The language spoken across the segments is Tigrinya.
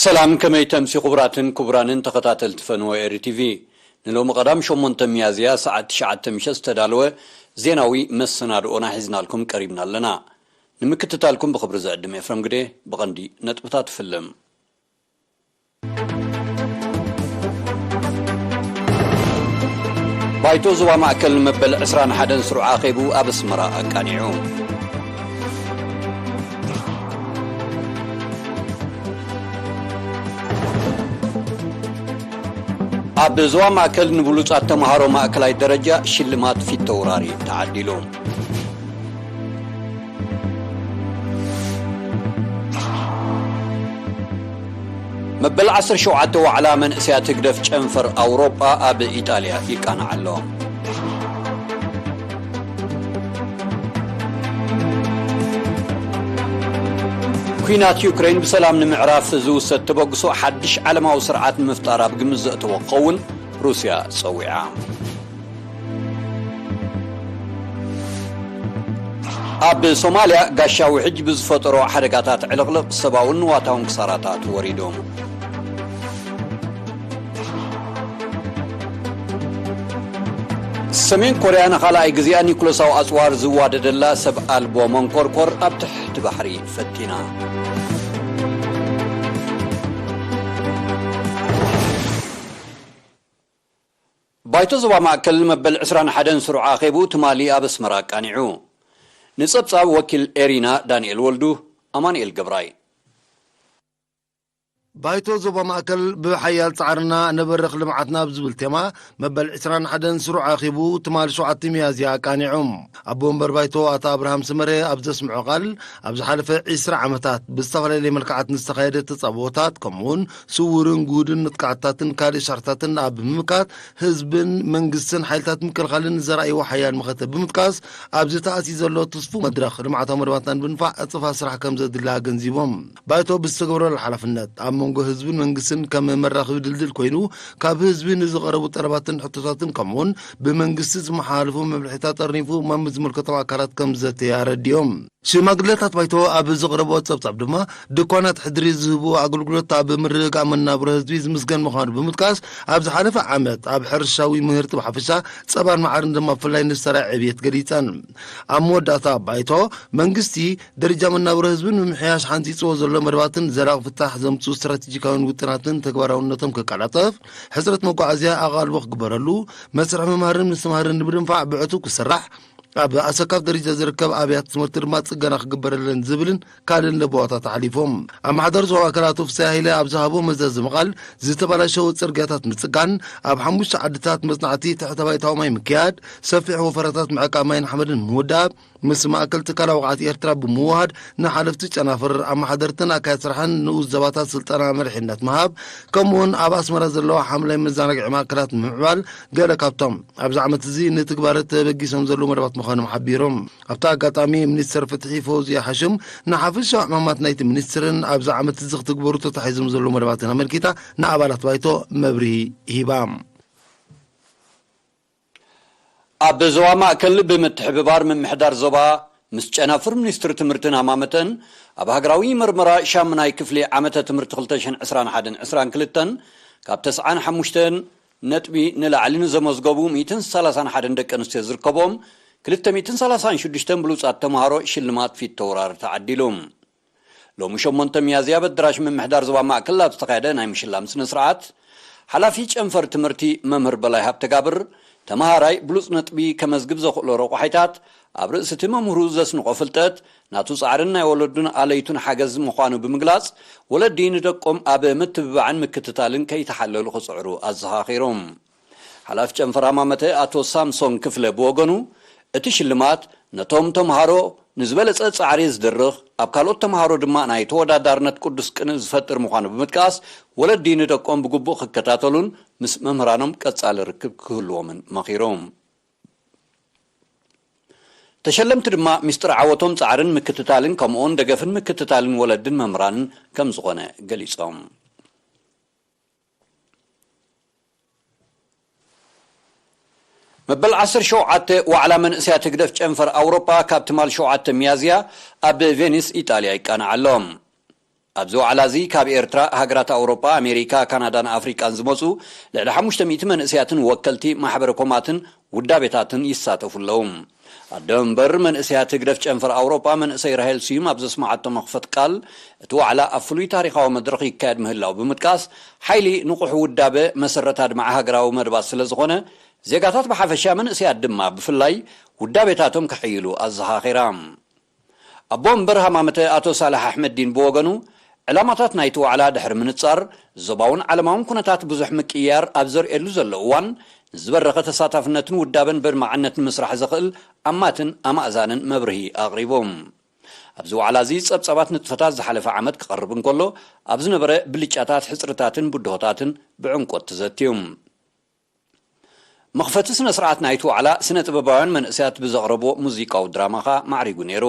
ሰላም፣ ከመይ ተምሲ ክቡራትን ክቡራንን ተኸታተልቲ ፈንዎ ኤሪ ቲቪ። ንሎሚ ቀዳም ሸሞንተ ሚያዝያ ሰዓት ትሽዓተ ምሸት ዝተዳለወ ዜናዊ መሰናድኦና ሒዝናልኩም ቀሪብና ኣለና። ንምክትታልኩም ብኽብሪ ዝዕድም ኤፍረም ግዴ። ብቐንዲ ነጥብታት ፍልም። ባይቶ ዞባ ማእከል ንመበል ዕስራን ሓደን ስሩዕ ኣኼቡ ኣብ ኣስመራ ኣቃኒዑ። ኣብ ዞባ ማእከል ንብሉጻት ተምሃሮ ማእከላይ ደረጃ ሽልማት ፊተውራሪ ተዓዲሉ። መበል ዓሰርተ ሸውዓተ ዋዕላ መንእሰያት ህግደፍ ጨንፈር ኣውሮጳ ኣብ ኢጣልያ ይቃናዕ ኣሎ። ኲናት ዩክሬን ብሰላም ንምዕራፍ ዝውሰድ ተበግሶ ሓድሽ ዓለማዊ ስርዓት ንምፍጣር ኣብ ግምት ዘእተወ ክኸውን ሩስያ ጸዊዓ። ኣብ ሶማልያ ጋሻ ውሕጅ ብዝፈጠሮ ሓደጋታት ዕልቕልቕ ሰብኣውን ንዋታውን ክሳራታት ወሪዱ። ሰሜን ኮርያ ንኻልኣይ ግዜኣ ኒኩለሳዊ ኣጽዋር ዝዋደደላ ሰብ ኣልቦ መንኮርኮር ኣብ ትሕቲ ባሕሪ ፈቲና። ባይቶ ዞባ ማእከል መበል ዕስራን ሓደን ስሩዕ ኣኼቡ ትማሊ ኣብ ኣስመራ ኣቃኒዑ። ንጸብጻብ ወኪል ኤሪና ዳንኤል ወልዱ፣ ኣማኑኤል ገብራይ። ባይቶ ዞባ ማእከል ብሓያል ጻዕርና ነበርኽ ልምዓትና ብዝብል ቴማ መበል ዕስራን ሓደን ስሩዕ ኣኼቡ ትማሊ ሸውዓተ ሚያዝያ ኣቃኒዑ። ኣቦ ወንበር ባይቶ ኣቶ ኣብርሃም ሰመረ ኣብ ዘስምዖ ቃል፣ ኣብ ዝሓለፈ ዕስራ ዓመታት ብዝተፈላለየ መልክዓት ንዝተኻየደ ተጻብኦታት፣ ከምኡውን ስዉርን ግሁድን መጥቃዕትታትን ካልእ ሻርሕታትን ኣብ ምምካት፣ ህዝብን መንግስትን ሓይልታት ምክልኻልን ዘራእይዎ ሓያል መኸተ ብምጥቃስ፣ ኣብዚ ተኣትዩ ዘሎ ትስፉው መድረኽ ልምዓታዊ መደባትና ንምድንፋዕ ዕጽፋ ስራሕ ከም ዘድሊ ኣገንዚቦም። ባይቶ ብዝተገብረሉ ሓላፍነት፣ ኣብ መንጎ ህዝብን መንግስትን ከም መራኸቢ ድልድል ኮይኑ፣ ካብ ህዝቢ ንዝቐረቡ ጠለባትን ሕቶታትን ከምኡውን ብመንግስቲ ዝመሓላለፉ መምርሒታት ጠርኒፉ ናብ ዝምልከቶም ኣካላት ከም ዘተየ ኣረዲኦም። ሽማግለታት ባይቶ ኣብ ዘቕረብዎ ጸብጻብ ድማ፣ ድኳናት ሕድሪ ዝህብዎ ኣገልግሎት ኣብ ምርግጋእ መናብሮ ህዝቢ ዝምስገን ምዃኑ ብምጥቃስ፣ ኣብ ዝሓለፈ ዓመት ኣብ ሕርሻዊ ምህርቲ ብሓፈሻ፣ ጸባን መዓርን ድማ ብፍላይ ንዝተራእየ ዕብየት ገሊጸን። ኣብ መወዳእታ ባይቶ፣ መንግስቲ ደረጃ መናብሮ ህዝብን ምምሕያሽ ሓንጺጽዎ ዘሎ መደባትን ዘላቒ ፍታሕ ዘምጽኡ ስትራቴጂካውያን ውጥናትን ተግባራውነቶም ክቀላጠፍ፣ ሕጽረት መጓዓዝያ ኣቓልቦ ክግበረሉ፣ መስርሕ ምምሃርን ምስትምሃርን ንምድንፋዕ ብዕቱብ ክስራሕ፣ ኣብ ኣሰካፍ ደረጃ ዝርከብ ኣብያተ ትምህርቲ ድማ ጽገና ክግበረለን ዝብልን ካልእን ለበዋታት ኣሕሊፎም። ኣመሓዳሪ ዞባ ማእከል ኣቶ ፍስሃ ሃይለ ኣብ ዝሃቦ መዘዘሚ ቃል፣ ዝተበላሸወ ጽርግያታት ምጽጋን፣ ኣብ ሓሙሽተ ዓድታት መጽናዕቲ ትሕተ ባይታዊ ማይ ምክያድ፣ ሰፊሕ ወፈራታት ምዕቃብ ማይን ሓመድን ምውዳብ፣ ምስ ማእከል ትካል ኣውቃዕቲ ኤርትራ ብምውሃድ፣ ንሓለፍቲ ጨናፍር፣ ኣመሓደርትን ኣካያዲ ስራሕን ንኡስ ዘባታት ስልጠና መሪሕነት ምሃብ፣ ከምኡውን ኣብ ኣስመራ ዘለዋ ሓምላይ መዘናግዒ ማእከላት ምምዕባል፣ ገለ ካብቶም ኣብዚ ዓመት እዚ ንትግባረ ተበጊሶም ዘለዉ መደባት ምዃኖም ሓቢሮም። ኣብቲ ኣጋጣሚ፣ ሚኒስተር ፍትሒ ፈውዝያ ሓሽም፣ ንሓፈሻዊ ዕማማት ናይቲ ሚኒስትርን ኣብዚ ዓመት እዚ ክትግበሩ ተታሒዞም ዘለዉ መደባትን ኣመልኪታ ንኣባላት ባይቶ መብርሂ ሂባ። ኣብ ዞባ ማእከል ብምትሕብባር ምምሕዳር ዞባ ምስ ጨናፍር ሚኒስትሪ ትምህርትን ሃማመተን፣ ኣብ ሃገራዊ መርመራ ሻምናይ ክፍሊ ዓመተ ትምህርቲ ክልተ ሽሕን ዕስራን ሓደን ዕስራን ክልተን ካብ ተስዓን ሓሙሽተን ነጥቢ ንላዕሊ ንዘመዝገቡ ሚእትን ሰላሳን ሓደን ደቂ ኣንስትዮ ዝርከቦም ክልተ ሚእትን ሰላሳን ሽዱሽተን ብሉጻት ተምሃሮ ሽልማት ፊት ተውራር ተዓዲሉ። ሎሚ ሸሞንተ ሚያዝያ ኣብ ኣዳራሽ ምምሕዳር ዞባ ማእከል ኣብ ዝተኻየደ ናይ ምሽላም ስነ ስርዓት፣ ሓላፊ ጨንፈር ትምህርቲ መምህር በላይ ሃብተጋብር፣ ተምሃራይ ብሉጽ ነጥቢ ከመዝግብ ዘኽእሎ ረቋሒታት፣ ኣብ ርእሲ እቲ መምህሩ ዘስንቖ ፍልጠት፣ ናቱ ጻዕርን ናይ ወለዱን ኣለይቱን ሓገዝ ምዃኑ ብምግላጽ፣ ወለዲ ንደቆም ኣብ ምትብባዕን ምክትታልን ከይተሓለሉ ክጽዕሩ ኣዘኻኺሩ። ሓላፊ ጨንፈር ሃማመተ ኣቶ ሳምሶን ክፍለ ብወገኑ፣ እቲ ሽልማት ነቶም ተምሃሮ ንዝበለጸ ጻዕሪ ዝድርኽ፣ ኣብ ካልኦት ተምሃሮ ድማ ናይ ተወዳዳርነት ቅዱስ ቅንእ ዝፈጥር ምዃኑ ብምጥቃስ፣ ወለዲ ንደቆም ብግቡእ ክከታተሉን ምስ መምህራኖም ቀጻሊ ርክብ ክህልዎምን መኺሩ። ተሸለምቲ ድማ ሚስጥር ዓወቶም ጻዕርን ምክትታልን ከምኡውን ደገፍን ምክትታልን ወለድን መምህራንን ከም ዝኾነ ገሊጾም። መበል ዓሰርተ ሸውዓተ ዋዕላ መንእሰያት ህግደፍ ጨንፈር ኣውሮጳ ካብ ትማል ሸውዓተ ሚያዝያ ኣብ ቬኒስ ኢጣልያ ይቃናዕ ኣሎ። ኣብዚ ዋዕላ እዚ ካብ ኤርትራ፣ ሃገራት ኣውሮጳ፣ ኣሜሪካ፣ ካናዳን ኣፍሪቃን ዝመጹ ልዕሊ ሓሙሽተ ሚእቲ መንእሰያትን ወከልቲ ማሕበረ ኮማትን ውዳቤታትን ይሳተፉ ኣለዉ። ኣደ መንበር መንእሰያት ህግደፍ ጨንፈር ኣውሮጳ መንእሰይ ራሄል ስዩም ኣብ ዘስመዓቶ መኽፈት ቃል፣ እቲ ዋዕላ ኣብ ፍሉይ ታሪኻዊ መድረኽ ይካየድ ምህላው ብምጥቃስ፣ ሓይሊ ንቑሕ ውዳበ መሰረት ኣድማዒ ሃገራዊ መደባት ስለ ዝኾነ፣ ዜጋታት ብሓፈሻ መንእሰያት ድማ ብፍላይ ውዳቤታቶም ከሐይሉ ኣዘኻኺራ። ኣቦ መንበር ሃማመተ ኣቶ ሳልሕ ኣሕመዲን ብወገኑ፣ ዕላማታት ናይቲ ዋዕላ ድሕሪ ምንጻር፣ ዞባውን ዓለማውን ኩነታት ብዙሕ ምቅይያር ኣብ ዘርእየሉ ዘሎ እዋን፣ ንዝበረኸ ተሳታፍነትን ውዳበን በድማዕነት ንምስራሕ ዘኽእል ኣማትን ኣማእዛንን መብርሂ ኣቕሪቡ። ኣብዚ ዋዕላ እዚ ጸብጻባት ንጥፈታት ዝሓለፈ ዓመት ክቐርብ እንከሎ፣ ኣብ ዝነበረ ብልጫታት፣ ሕጽርታትን ብድሆታትን ብዕምቆት ተዘትዩ። መኽፈቲ ስነ ስርዓት ናይቲ ዋዕላ ስነ ጥበባውያን መንእሰያት ብዘቕረብዎ ሙዚቃዊ ድራማ ኸኣ ማዕሪጉ ነይሩ።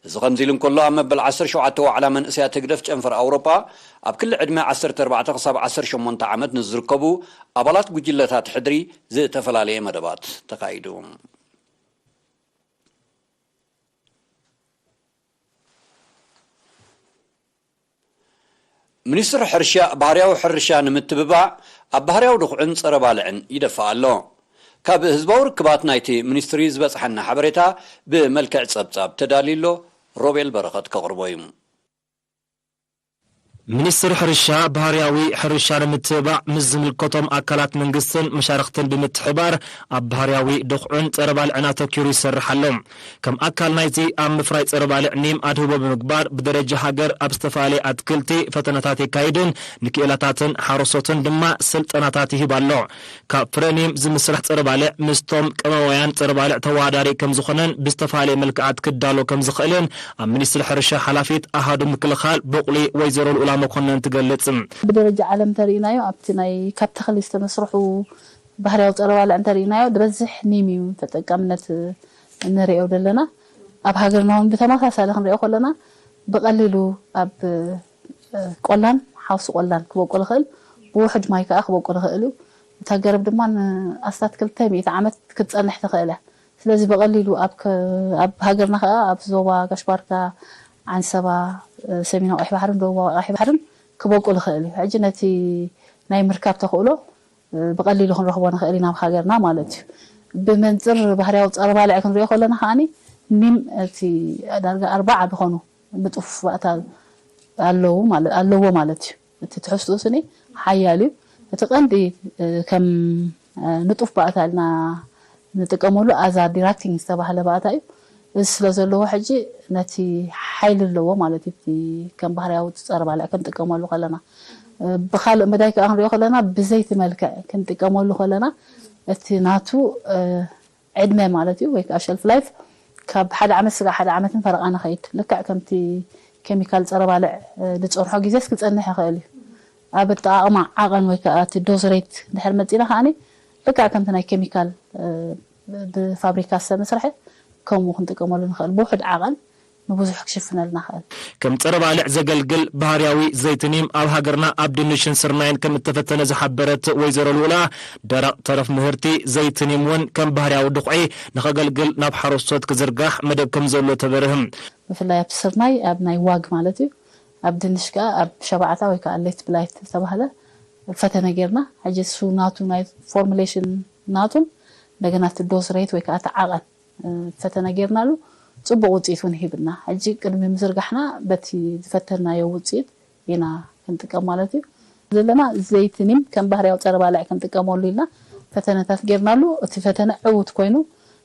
እዚ ከምዚ ኢሉ እንከሎ፣ ኣብ መበል ዓሰርተ ሸውዓተ ዋዕላ መንእሰያት ህግደፍ ጨንፈር ኣውሮጳ ኣብ ክሊ ዕድመ ዓሰርተ ኣርባዕተ ክሳብ ዓሰርተ ሸሞንተ ዓመት ንዝርከቡ ኣባላት ጉጅለታት ሕድሪ ዝተፈላለየ መደባት ተኻይዱ። ሚኒስትሪ ሕርሻ ባህርያዊ ሕርሻ ንምትብባዕ ኣብ ባህርያዊ ድኹዕን ጸረ ባልዕን ይደፍእ ኣሎ። ካብ ህዝባዊ ርክባት ናይቲ ሚኒስትሪ ዝበጽሓና ሓበሬታ ብመልክዕ ጸብጻብ ተዳልዩ ኣሎ። ሮቤል በረኸት ከቕርቦ እዩ። ሚኒስትሪ ሕርሻ ባህርያዊ ሕርሻ ንምትብባዕ ምስ ዝምልከቶም ኣካላት መንግስትን መሻርኽትን ብምትሕባር ኣብ ባህርያዊ ድኹዕን ጸረ ባልዕን ኣተኪሩ ይሰርሕ ኣሎ። ከም ኣካል ናይዚ ኣብ ምፍራይ ጸረ ባልዕ ኒም ኣድህቦ ብምግባር ብደረጃ ሃገር ኣብ ዝተፈላለየ ኣትክልቲ ፈተነታት የካይድን ንክኢላታትን ሓረስቶትን ድማ ስልጠናታት ይህብ ኣሎ። ካብ ፍረ ኒም ዝምስራሕ ጸረ ባልዕ ምስቶም ቀመማውያን ጸረ ባልዕ ተወዳዳሪ ከም ዝኾነን ብዝተፈላለየ መልክዓት ክዳሎ ከም ዝኽእልን ኣብ ሚኒስትሪ ሕርሻ ሓላፊት ኣሃዱ ምክልኻል ቡቕሊ ወይዘሮ ልኡላ መኮነን ትገልጽ። ብደረጃ ዓለም እንተሪእናዮ ኣብቲ ናይ ካብ ተኽሊ ዝተመስርሑ ባህርያዊ ጸረ ባልዕ እንተሪእናዮ ዝበዝሕ ኒም እዩ ተጠቃምነት እንሪኦ ዘለና። ኣብ ሃገርና እውን ብተመሳሳሊ ክንሪኦ ከለና ብቐሊሉ ኣብ እ፣ ቆላን ሓውሲ ቆላን ክበቁል ይኽእል፣ ብውሑድ ማይ ከዓ ክበቁል ይኽእል እዩ። እታ ገረብ ድማ ንኣስታት ክልተ ሚእቲ ዓመት ክትጸንሕ ትኽእል እያ። ስለዚ ብቐሊሉ ኣብ ከ-፣ ኣብ ሃገርና ከዓ ኣብ ዞባ ጋሽ ባርካ፣ ዓንሰባ፣ እ፣ ሰሜናዊ ቀይሕ ባሕርን ደቡባዊ ቀይሕ ባሕርን ክበቁል ይኽእል እዩ። ሕጂ ነቲ ናይ ምርካብ ተኽእሎ እ፣ ብቐሊሉ ክንረኽቦ ንኽእል ኢና ኣብ ሃገርና ማለት እዩ። ብመንጽር ባህርያዊ ጸረ ባልዕ ክንሪኦ ከለና ከዓኒ ኒም እቲ ዳርጋ ኣርባዓ ዝኾኑ ንጡፍ ባእታ ኣለዉ ማለ-፣ ኣለዎ ማለት እዩ። እቲ ትሕዝትኡ ስኒ ሓያል እዩ። እቲ ቀንዲ፣ እ፣ ከም፣ እ፣ ንጡፍ ባእታ ኢልና ንጥቀመሉ ኣዛዲራክቲን ዝተባህለ ባእታ እዩ። እዚ ስለ ዘለዎ ሕጂ ነቲ ሓይሊ ኣለዎ ማለት እዩ። እቲ ከም ባህርያዊ ጸረ ባልዕ ክንጥቀመሉ ከለና፣ እ፣ ብኻልእ መዳይ ከኣ ክንሪኦ ከለና ብዘይቲ መልክዕ ክንጥቀመሉ ከለና እቲ ናቱ፣ እ፣ ዕድመ ማለት እዩ ወይ ከኣ ሸልፍ ላይፍ ካብ ሓደ ዓመት ስጋዕ ሓደ ዓመትን ፈረቓን ይኸይድ። ልክዕ ከምቲ ኬሚካል ጸረ ባልዕ፣ እ፣ ዝጸንሖ ግዜስ ክጸንሕ ይኽእል እዩ። ኣብ ኣጠቓቕማ ዓቐን ወይ ከኣ እቲ ዶዝ ሬት እንድሕር መጺና ከኣኒ ልክዕ ከምቲ ናይ ኬሚካል፣ እ፣ ብፋብሪካ ዝተመስርሐ ከምኡ ክንጥቀመሉ ንኽእል። ብውሑድ ዓቐን ንብዙሕ ክሽፍነልና ይኽእል። ከም ጸረ ባልዕ ዘገልግል ባህርያዊ ዘይቲ ኒም ኣብ ሃገርና ኣብ ድንሽን ስርናይን ከም እተፈተነ ዝሓበረት ወይዘሮ ልኡላ፣ ደረቕ ተረፍ ምህርቲ ዘይቲ ኒም እውን ከም ባህርያዊ ድኹዒ ንኸገልግል ናብ ሓረስቶት ክዝርጋሕ መደብ ከም ዘሎ ተበርህ። ብፍላይ ኣብ ስርናይ ኣብ ናይ ዋግ ማለት እዩ። ኣብ ድንሽ ከኣ ኣብ ሸባዕታ ወይ ከኣ ሌት ብላይት ዝተባህለ ፈተነ ጌርና። ሕጂ እሱ ናቱ ናይ ፎርሙሌሽን ናቱን እንደገና እቲ ዶዝ ሬት ወይ ከኣ እቲ ዓቐን፣ እ፣ ፈተነ ጌርናሉ። ጽቡቕ ውጽኢት እውን ሂብና። ሕጂ ቅድሚ ምዝርጋሕና በቲ ዝፈተንናዮ ውጽኢት ኢና ክንጥቀም ማለት እዩ። ዘለና ዘይቲ ኒም ከም ባህርያዊ ጸረ ባልዕ ክንጥቀመሉ ኢልና ፈተነታት ጌርናሉ። እቲ ፈተነ ዕዉት ኮይኑ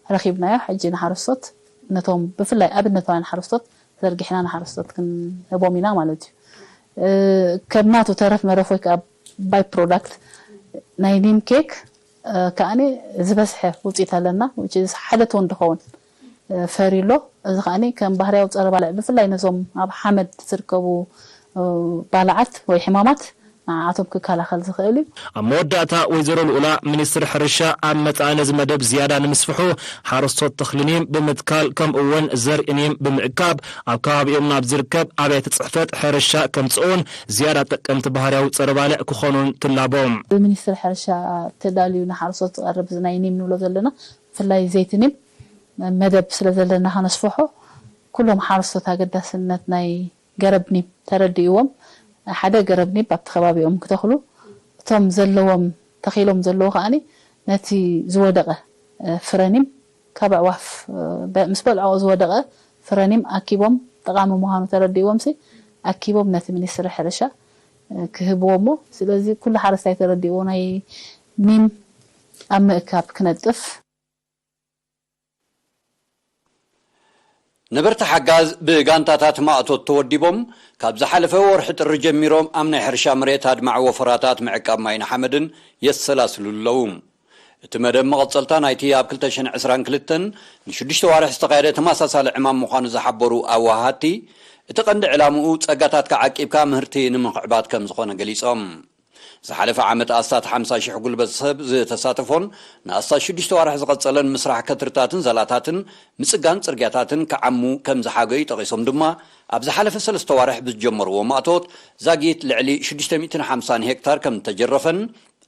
ረኺብናዮ። ሕጂ ንሓረስቶት ነቶም ብፍላይ ኣብነታውያን ሓረስቶት ዘርጊሕና ንሓረስቶት ክንህቦም ኢና ማለት እዩ። እ፣ ከም ናቱ ተረፍ መረፍ ወይ ከኣ ባይ ፕሮዳክት ናይ ኒም ኬክ፣ እ፣ ከኣኒ ዝበዝሐ ውጽኢት ኣለና። which is ሓደ ቶን ዝኸውን፣ እ፣ ፈርዩ ኣሎ። እዚ ከኣኒ ከም ባህርያዊ ጸረ ባልዕ ብፍላይ ነዞም ኣብ ሓመድ ዝርከቡ፣ እ፣ ባልዓት ወይ ሕማማት ንዓኣቶም ክከላኸል ዝኽእል እዩ። ኣብ መወዳእታ ወይዘሮ ልኡላ፣ ሚኒስትሪ ሕርሻ ኣብ መጻኢ ነዚ መደብ ዝያዳ ንምስፍሑ ሓረስቶት ተኽሊ ኒም ብምትካል ከምኡ እውን ዘርኢ ኒም ብምእካብ ኣብ ከባቢኦም ናብ ዝርከብ ኣብያተ ጽሕፈት ሕርሻ ከምጽኡን ዝያዳ ጠቀምቲ ባህርያዊ ጸረ ባልዕ ክኾኑን ትላቦ። ብሚኒስትሪ ሕርሻ ተዳልዩ ንሓረስቶት ዝቐርብ እዚ ናይ ኒም ንብሎ ዘለና ብፍላይ ዘይቲ ኒም መደብ ስለ ዘለና ከነስፍሖ ኩሎም ሓረስቶት ኣገዳስነት ናይ ገረብ ኒም ተረዲእዎም፣ ሓደ ገረብ ኒም ኣብቲ ከባቢኦም ክተኽሉ፣ እቶም ዘለዎም፣ ተኺሎም ዘለዉ ከኣኒ ነቲ ዝወደቐ፣ እ፣ ፍረ ኒም ካብ ኣዕዋፍ፣ እ፣ በ-፣ ምስ በልዕኦ ዝወደቐ ፍረ ኒም ኣኪቦም፣ ጠቓሚ ምዃኑ ተረዲእዎም ሲ ኣኪቦም ነቲ ሚኒስትሪ ሕርሻ፣ እ፣ ክህብዎ እሞ፣ ስለዚ ኩሉ ሓረስታይ ተረዲእዎ ናይ ኒም ኣብ ምእካብ ክነጥፍ። ነበርቲ ሓጋዝ ብጋንታታት ማእቶት ተወዲቦም፣ ካብ ዝሓለፈ ወርሒ ጥሪ ጀሚሮም ኣብ ናይ ሕርሻ መሬት ኣድማዒ ወፈራታት ምዕቃብ ማይን ሓመድን የሰላስሉ ኣለዉ። እቲ መደብ መቐጸልታ ናይቲ ኣብ ክልተ ሽሕን ዕስራን ክልተን ንሽዱሽተ ዋርሕ ዝተኻየደ ተመሳሳሊ ዕማም ምዃኑ ዝሓበሩ ኣወሃሃድቲ፣ እቲ ቀንዲ ዕላምኡ ጸጋታትካ ዓቂብካ ምህርቲ ንምኽዕባት ከም ዝኾነ ገሊጾም። ዝሓለፈ ዓመት ኣስታት ሓምሳ ሽሕ ጉልበት ሰብ ዝተሳተፎን ንኣስታት ሽዱሽተ ዋርሕ ዝቐጸለን ምስራሕ ከትርታትን ዛላታትን ምጽጋን ጽርግያታትን ክዓሙ ከም ዝሓገዩ ጠቒሶም ድማ፣ ኣብ ዝሓለፈ ሰለስተ ዋርሕ ብዝጀመርዎ ማእቶት ዛጊት ልዕሊ ሽዱሽተ ሚእትን ሓምሳን ሄክታር ከም እተጀረፈን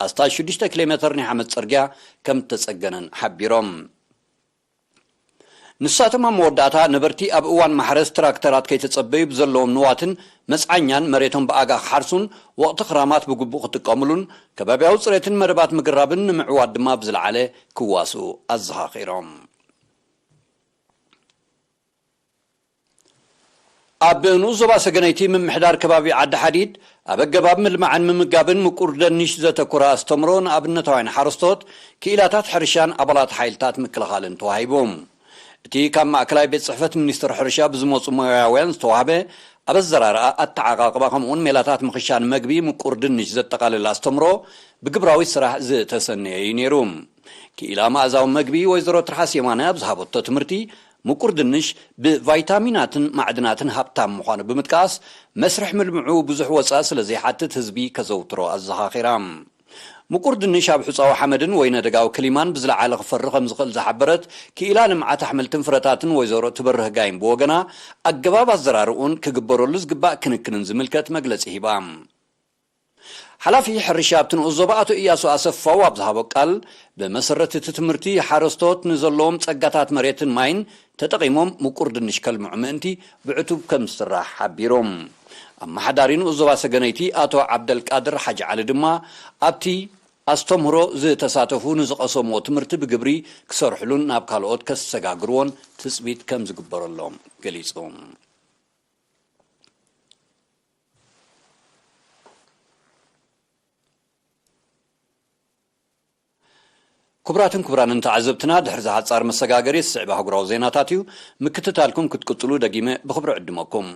ኣስታት ሽዱሽተ ኪሎ ሜተር ናይ ሓመድ ጽርግያ ከም እተጸገነን ሓቢሮም። ንሳቶም ኣብ መወዳእታ ነበርቲ ኣብ እዋን ማሕረስ ትራክተራት ከይተጸበዩ ብዘለዎም ንዋትን መጽዓኛን መሬቶም ብኣጋ ክሓርሱን ወቕቲ ክራማት ብግቡእ ክጥቀምሉን ከባብያዊ ጽሬትን መደባት ምግራብን ንምዕዋት ድማ ብዝለዓለ ክዋስኡ ኣዘኻኺሮም። ኣብ ንኡስ ዞባ ሰገነይቲ ምምሕዳር ከባቢ ዓዲ ሓዲድ ኣብ ኣገባብ ምልማዕን ምምጋብን ምቁር ደኒሽ ዘተኩረ ኣስተምሮ ንኣብነታውያን ሓረስቶት፣ ክኢላታት ሕርሻን ኣባላት ሓይልታት ምክልኻልን ተዋሂቡ። እቲ ካብ ማእከላይ ቤት ጽሕፈት ሚኒስትር ሕርሻ ብዝመጹ ሞያውያን ዝተዋህበ ኣብ ኣዘራርኣ፣ ኣተዓቓቕባ ከምኡውን ሜላታት ምኽሻን መግቢ ምቁር ድንሽ ዘጠቓልል ኣስተምሮ ብግብራዊ ስራሕ ዝተሰነየ እዩ ነይሩ። ክኢላ መኣዛዊ መግቢ ወይዘሮ ትርሓስ የማነ ኣብ ዝሃበቶ ትምህርቲ፣ ምቁር ድንሽ ብቫይታሚናትን ማዕድናትን ሃብታም ምዃኑ ብምጥቃስ፣ መስርሕ ምልምዑ ብዙሕ ወጻኢ ስለ ዘይሓትት ህዝቢ ከዘውትሮ ኣዘኻኺራ። ምቁር ድንሽ ኣብ ሑጻዊ ሓመድን ወይነ ደጋዊ ክሊማን ብዝለዓለ ክፈሪ ከም ዝኽእል ዝሓበረት ክኢላ ልምዓት ኣሕምልትን ፍረታትን ወይዘሮ ትበርህ ጋይም ብወገና፣ ኣገባብ ኣዘራርኡን ክግበረሉ ዝግባእ ክንክንን ዝምልከት መግለጺ ሂባ። ሓላፊ ሕርሻ ኣብቲ ንኡስ ዞባ ኣቶ እያሱ ኣሰፋው ኣብ ዝሃቦ ቃል፣ ብመሰረት እቲ ትምህርቲ ሓረስቶት ንዘለዎም ጸጋታት መሬትን ማይን ተጠቒሞም ምቁር ድንሽ ከልምዑ ምእንቲ ብዕቱብ ከም ዝስራሕ ሓቢሮም። ኣመሓዳሪ ንኡስ ዞባ ሰገነይቲ ኣቶ ዓብደልቃድር ሓጂ ዓሊ ድማ ኣብቲ ኣስተምህሮ ዝተሳተፉ ንዝቐሰምዎ ትምህርቲ ብግብሪ ክሰርሕሉን ናብ ካልኦት ከሰጋግርዎን ትጽቢት ከም ዝግበረሎም ገሊጹ። ክቡራትን ክቡራንን ተዓዘብትና፣ ድሕሪ ዝሓጻር መሰጋገሪ ዝስዕብ ኣህጉራዊ ዜናታት እዩ። ምክትታልኩም ክትቅጽሉ ደጊመ ብኽብሪ ዕድመኩም።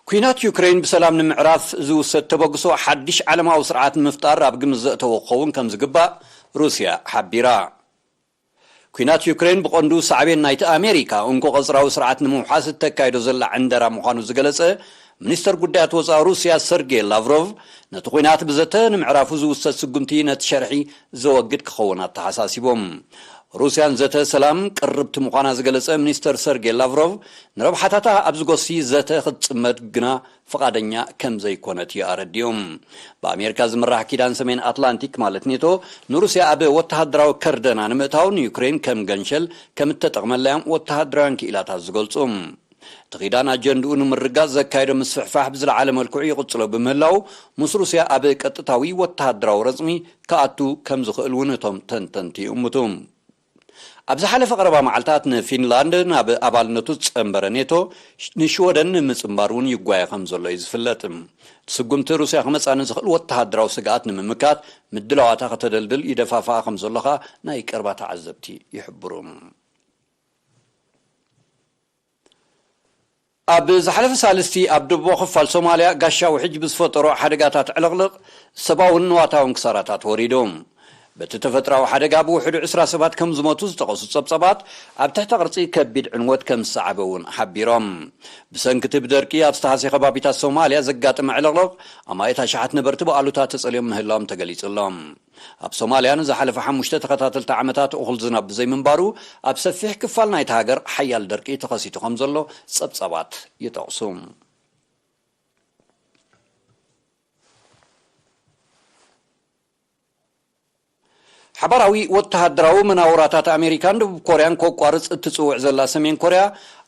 ኲናት ዩክሬን ብሰላም ንምዕራፍ ዝውሰድ ተበግሶ ሓድሽ ዓለማዊ ስርዓት ንምፍጣር ኣብ ግምት ዘእተወ ክኸውን ከም ዝግባእ ሩስያ ሓቢራ። ኲናት ዩክሬን ብቐንዱ ሳዕቤን ናይቲ ኣሜሪካ እንኮ ቀጽራዊ ስርዓት ንምውሓስ እተካይዶ ዘላ ዕንደራ ምዃኑ ዝገለጸ ሚኒስተር ጉዳያት ወጻኢ ሩስያ ሰርጌ ላቭሮቭ፣ ነቲ ኲናት ብዘተ ንምዕራፉ ዝውሰድ ስጉምቲ ነቲ ሸርሒ ዘወግድ ክኸውን ኣተሓሳሲቦም። ሩስያ ንዘተ ሰላም ቅርብቲ ምዃና ዝገለጸ ሚኒስተር ሰርጌ ላቭሮቭ፣ ንረብሓታታ ኣብ ዝጎሲ ዘተ ክትጽመድ ግና ፍቓደኛ ከም ዘይኮነት እዩ ኣረዲኡ። ብኣሜሪካ ዝምራሕ ኪዳን ሰሜን ኣትላንቲክ ማለት ኔቶ ንሩስያ ኣብ ወተሃደራዊ ከርደና ንምእታው ንዩክሬን ከም ገንሸል ከም እተጠቕመላ እዮም ወተሃደራውያን ክኢላታት ዝገልጹ። እቲ ኪዳን ኣጀንድኡ ንምርግጋጽ ዘካየዶ ምስፍሕፋሕ ብዝለዓለ መልክዑ ይቕጽሎ ብምህላው ምስ ሩስያ ኣብ ቀጥታዊ ወተሃደራዊ ረጽሚ ክኣቱ ከም ዝኽእል እውን እቶም ተንተንቲ ይእምቱ። ኣብ ዝሓለፈ ቀረባ መዓልታት ንፊንላንድ ናብ ኣባልነቱ ዝጸንበረ ኔቶ ንሽወደን ንምጽንባር እውን ይጓየ ከም ዘሎ እዩ ዝፍለጥ። እቲ ስጉምቲ ሩስያ ክመጻ ንዝኽእል ወተሃደራዊ ስግኣት ንምምካት ምድላዋታ ከተደልድል ይደፋፍኣ ከም ዘሎ ኸኣ ናይ ቀረባ ተዓዘብቲ ይሕብሩ። ኣብ ዝሓለፈ ሳልስቲ ኣብ ደቡባዊ ክፋል ሶማልያ ጋሻ ውሕጅ ብዝፈጠሮ ሓደጋታት ዕልቕልቕ ሰብኣውን ንዋታውን ክሳራታት ወሪዱ። በቲ ተፈጥራዊ ሓደጋ ብውሕዱ ዕስራ ሰባት ከም ዝሞቱ ዝጠቐሱ ጸብጸባት ኣብ ትሕተ ቅርጺ ከቢድ ዕንወት ከም ዝሰዓበ እውን ሓቢሮም። ብሰንኪ እቲ ብደርቂ ኣብ ዝተሃስየ ከባቢታት ሶማልያ ዘጋጠመ ዕልቕልቕ ኣማኢት ኣሽሓት ነበርቲ ብኣሉታ ተጸልዮም ምህላዎም ተገሊጹ ኣሎ። ኣብ ሶማልያ ንዝሓለፈ ሓሙሽተ ተኸታተልቲ ዓመታት እኹል ዝናብ ብዘይምንባሩ ኣብ ሰፊሕ ክፋል ናይታ ሃገር ሓያል ደርቂ ተኸሲቱ ከም ዘሎ ጸብጻባት ይጠቕሱ። ሓባራዊ ወተሃደራዊ መናውራታት ኣሜሪካን ደቡብ ኮርያን ከቋርጽ እትጽውዕ ዘላ ሰሜን ኮርያ፣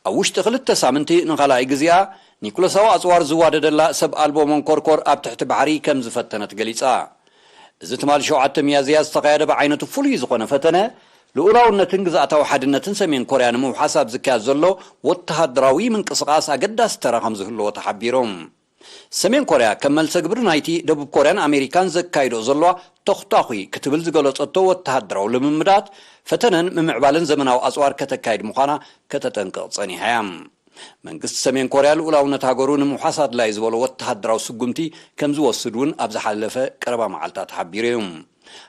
ኣብ ውሽጢ ክልተ ሳምንቲ ንኻልኣይ ግዜኣ ኒኩለሳዊ ኣጽዋር ዝዋደደላ ሰብ ኣልቦ መንኮርኮር ኣብ ትሕቲ ባሕሪ ከም ዝፈተነት ገሊጻ። እዚ ትማል ሸውዓተ ሚያዝያ ዝተኻየደ ብዓይነቱ ፍሉይ ዝኾነ ፈተነ፣ ልኡላውነትን ግዝኣታዊ ሓድነትን ሰሜን ኮርያ ንምውሓስ ኣብ ዝካየድ ዘሎ ወተሃደራዊ ምንቅስቓስ ኣገዳሲ ተራ ከም ዝህልዎ ተሓቢሩ። ሰሜን ኮርያ ከም መልሰ ግብሪ ናይቲ ደቡብ ኮርያን ኣሜሪካን ዘካይዶ ዘለዋ ተኹታኹይ ክትብል ዝገለጸቶ ወተሃደራዊ ልምምዳት፣ ፈተነን ምምዕባልን ዘመናዊ ኣጽዋር ከተካይድ ምዃና ከተጠንቅቕ ጸኒሓ እያ። መንግስቲ ሰሜን ኮርያ ልኡላውነት ሃገሩ ንምውሓስ ኣድላዪ ዝበሎ ወተሃደራዊ ስጉምቲ ከም ዝወስድ እውን ኣብ ዝሓለፈ ቀረባ መዓልታት ሓቢሩ እዩ።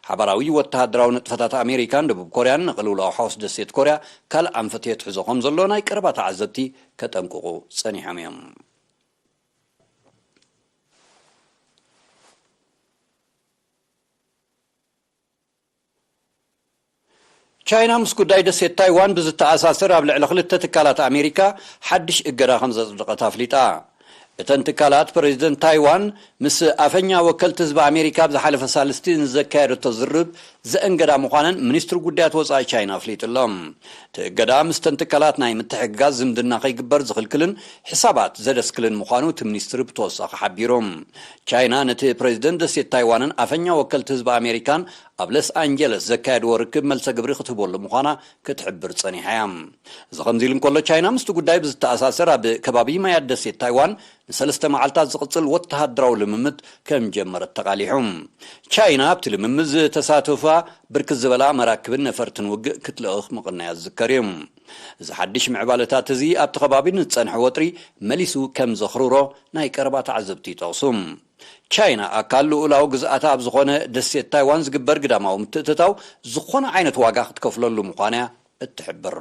ሓባራዊ ወተሃደራዊ ንጥፈታት ኣሜሪካን ደቡብ ኮርያን ንቅልውላው ሓውስ ደሴት ኮርያ ካልእ ኣንፈት የትሕዞ ከም ዘሎ ናይ ቀረባ ተዓዘብቲ ከጠንቅቑ ጸኒሖም እዮም። ቻይና ምስ ጉዳይ ደሴት ታይዋን ብዝተኣሳሰር ኣብ ልዕሊ ክልተ ትካላት ኣሜሪካ ሓድሽ እገዳ ከም ዘጽደቐት ኣፍሊጣ። እተን ትካላት ፕሬዚደንት ታይዋን ምስ ኣፈኛ ወከልቲ ህዝቢ ኣሜሪካ ኣብ ዝሓለፈ ሳልስቲ ንዘካየደቶ ዝርርብ ዘእንገዳ ምዃነን ሚኒስትሪ ጉዳያት ወጻኢ ቻይና ኣፍሊጡ ኣሎ። እቲ እገዳ ምስተን ትካላት ናይ ምትሕግጋዝ ዝምድና ከይግበር ዝኽልክልን ሕሳባት ዘደስክልን ምዃኑ እቲ ሚኒስትሪ ብተወሳኺ ሓቢሩ። ቻይና ነቲ ፕሬዚደንት ደሴት ታይዋንን ኣፈኛ ወከልቲ ህዝቢ ኣሜሪካን ኣብ ሎስ ኣንጀለስ ዘካየድዎ ርክብ መልሰ ግብሪ ክትህበሉ ምዃና ክትሕብር ጸኒሓ እያ። እዚ ከምዚ ኢሉ እንከሎ፣ ቻይና ምስቲ ጉዳይ ብዝተኣሳሰር ኣብ ከባቢ ማያት ደሴት ታይዋን ንሰለስተ መዓልታት ዝቕጽል ወተሃደራዊ ልምምድ ከም ጀመረት ተቓሊሑ። ቻይና ኣብቲ ልምምድ ዝተሳተፋ ብርክት ዝበላ መራክብን ነፈርትን ውግእ ክትልእኽ ምቕናያ ዝዝከር እዩ። እዚ ሓድሽ ምዕባለታት እዚ ኣብቲ ከባቢ ንዝጸንሐ ወጥሪ መሊሱ ከም ዘኽርሮ ናይ ቀረባ ተዓዘብቲ ይጠቕሱ። ቻይና ኣካል ልኡላዊ ግዝኣታ ኣብ ዝኾነ ደሴት ታይዋን ዝግበር ግዳማዊ ምትእትታው ዝኾነ ዓይነት ዋጋ ክትከፍለሉ ምዃና እያ እትሕብር።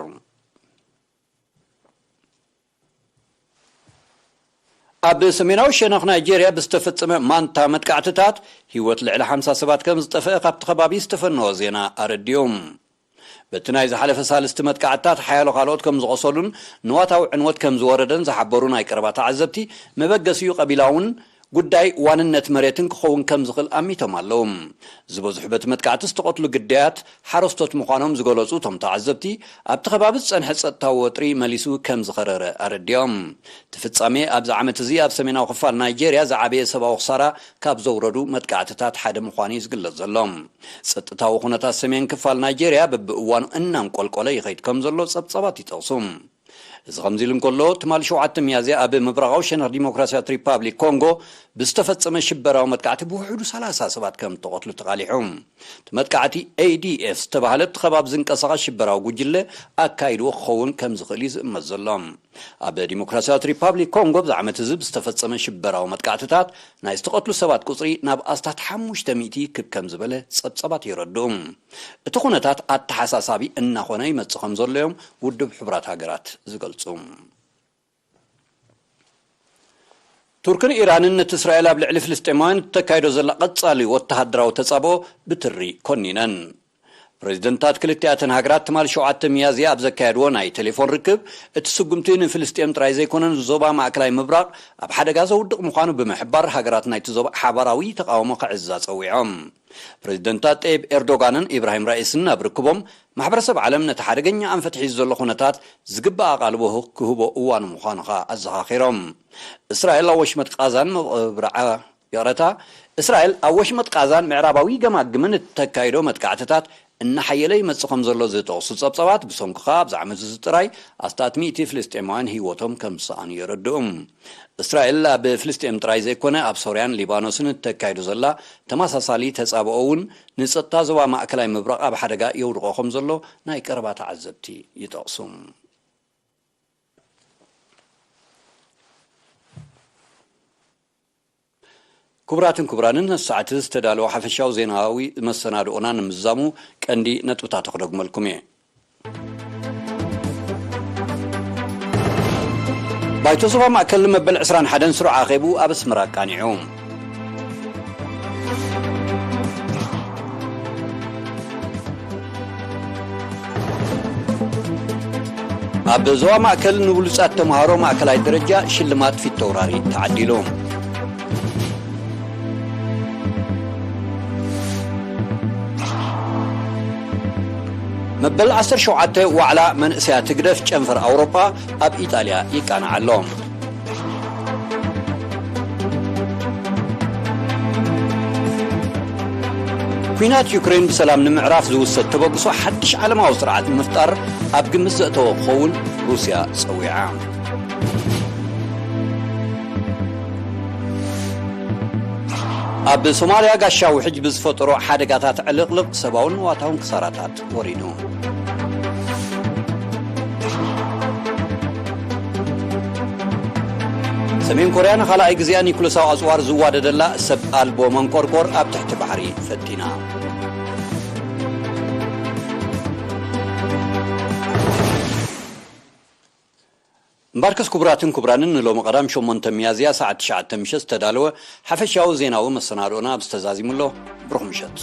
ኣብ ሰሜናዊ ሸነኽ ናይጄርያ ብዝተፈጸመ ማንታ መጥቃዕትታት ህይወት ልዕሊ ሓምሳ ሰባት ከም ዝጠፍአ ካብቲ ከባቢ ዝተፈነወ ዜና ኣረዲኡ። በቲ ናይ ዝሓለፈ ሳልስቲ መጥቃዕትታት ሓያሎ ካልኦት ከም ዝቖሰሉን ንዋታዊ ዕንወት ከም ዝወረደን ዝሓበሩ ናይ ቀረባ ተዓዘብቲ፣ መበገሲኡ ቀቢላውን ጉዳይ ዋንነት መሬትን ክኸውን ከም ዝኽእል ኣሚቶም ኣለዉ። ዝበዝሑ በቲ መጥቃዕቲ ዝተቐትሉ ግዳያት ሓረስቶት ምዃኖም ዝገለጹ እቶም ተዓዘብቲ፣ ኣብቲ ከባቢ ዝጸንሐ ጸጥታዊ ወጥሪ መሊሱ ከም ዝኸረረ ኣረዲኦም። እቲ ፍጻሜ ኣብዚ ዓመት እዚ ኣብ ሰሜናዊ ክፋል ናይጄርያ ዝዓበየ ሰብኣዊ ክሳራ ካብ ዘውረዱ መጥቃዕትታት ሓደ ምዃኑ እዩ ዝግለጽ ዘሎ። ጸጥታዊ ኩነታት ሰሜን ክፋል ናይጄርያ በብእዋኑ እናንቆልቆለ ይኸይድ ከም ዘሎ ጸብጻባት ይጠቕሱ። እዚ ከምዚ ኢሉ እንከሎ፣ ትማሊ ሸውዓተ ሚያዝያ ኣብ ምብራቓዊ ሸነኽ ዲሞክራሲያዊት ሪፓብሊክ ኮንጎ ብዝተፈጸመ ሽበራዊ መጥቃዕቲ ብውሕዱ ሰላሳ ሰባት ከም እተቐትሉ ተቓሊሑ። እቲ መጥቃዕቲ ኤ ዲ ኤፍ ዝተባህለ ኣብቲ ከባቢ ዝንቀሳቐስ ሽበራዊ ጉጅለ ኣካይድዎ ክኸውን ከም ዝኽእል እዩ ዝእመት ዘሎ። ኣብ ዲሞክራሲያዊት ሪፓብሊክ ኮንጎ ኣብዚ ዓመት እዚ ብዝተፈጸመ ሽበራዊ መጥቃዕትታት ናይ ዝተቐትሉ ሰባት ቁጽሪ ናብ ኣስታት ሓሙሽተ ሚእቲ ክብ ከም ዝበለ ጸብጻባት የረድኡ። እቲ ኩነታት ኣተሓሳሳቢ እናኾነ ይመጽእ ከም ዘሎ እዮም ውድብ ሕቡራት ሃገራት ዝገልጹ። ቱርክን ኢራንን ነቲ እስራኤል ኣብ ልዕሊ ፍልስጤማውያን እተካይዶ ዘላ ቀጻሊ ወተሃደራዊ ተጻብኦ ብትሪ ኮኒነን። ፕሬዚደንታት ክልቲኣተን ሃገራት ትማል ሸውዓተ ሚያዝያ ኣብ ዘካየድዎ ናይ ቴሌፎን ርክብ፣ እቲ ስጉምቲ ንፍልስጤም ጥራይ ዘይኮነ ንዞባ ማእከላይ ምብራቕ ኣብ ሓደጋ ዘውድቕ ምዃኑ ብምሕባር፣ ሃገራት ናይቲ ዞባ ሓባራዊ ተቓውሞ ከዕዝዛ ጸዊዖም። ፕሬዚደንታት ጠይብ ኤርዶጋንን ኢብራሂም ራኢስን ኣብ ርክቦም፣ ማሕበረሰብ ዓለም ነቲ ሓደገኛ ኣንፈት ሒዙ ዘሎ ኩነታት ዝግባእ ኣቓልቦ ክህቦ እዋኑ ምዃኑ ኸኣ ኣዘኻኺሮም። እስራኤል ኣብ ወሽመጥ ቃዛን መብርዓ ይቕረታ፣ እስራኤል ኣብ ወሽመጥ ቃዛን ምዕራባዊ ገማግምን እተካይዶ መጥቃዕትታት እናሓየለ ይመጽእ ከም ዘሎ ዝጠቕሱ ጸብጻባት፣ ብሰንኩ ከኣ ኣብዚ ዓመት እዚ ጥራይ ኣስታት ሚእቲ ፍልስጤማውያን ህይወቶም ከም ዝሰኣኑ የረድኡ። እስራኤል ኣብ ፍልስጤም ጥራይ ዘይኮነ፣ ኣብ ሶርያን ሊባኖስን እተካይዶ ዘላ ተመሳሳሊ ተጻብኦ እውን ንጸጥታ ዞባ ማእከላይ ምብራቕ ኣብ ሓደጋ የውድቖ ከም ዘሎ ናይ ቀረባ ተዓዘብቲ ይጠቕሱ። ክቡራትን ክቡራንን፣ ነዚ ሰዓት እዚ ዝተዳለወ ሓፈሻዊ ዜናዊ መሰናድኦና ንምዝዛሙ ቀንዲ ነጥብታቱ ክደግመልኩም እየ። ባይቶ ዞባ ማእከል መበል ዕስራን ሓደን ስሩዕ ኣኼቡ ኣብ ኣስመራ ኣቃኒዑ። ኣብ ዞባ ማእከል ንብሉጻት ተምሃሮ ማእከላይ ደረጃ ሽልማት ፊተውራሪ ተዓዲሉ። መበል ዓሰርተ ሸውዓተ ዋዕላ መንእሰያት ህግደፍ ጨንፈር ኣውሮጳ ኣብ ኢጣልያ ይቃናዕ ኣሎ። ኲናት ዩክሬን ብሰላም ንምዕራፍ ዝውሰድ ተበግሶ ሓድሽ ዓለማዊ ስርዓት ንምፍጣር ኣብ ግምት ዘእተወ ክኸውን ሩስያ ጸዊዓ። ኣብ ሶማልያ ጋሻ ውሕጅ ብዝፈጠሮ ሓደጋታት ዕልቕልቕ ሰብኣውን ንዋታውን ክሳራታት ወሪዱ። ሰሜን ኮርያ ንኻልኣይ ግዜኣ ኒኩለሳዊ ኣጽዋር ዝዋደደላ ሰብ ኣልቦ መንቆርቆር ኣብ ትሕቲ ባሕሪ ፈቲና። እምበርከስ ክቡራትን ክቡራንን ንሎሚ ቀዳም ሸሞንተ ሚያዝያ ሰዓት ትሽዓተ ምሸት ዝተዳለወ ሓፈሻዊ ዜናዊ መሰናድኦና ኣብዚ ተዛዚሙ ኣሎ። ብሩኽ ምሸት።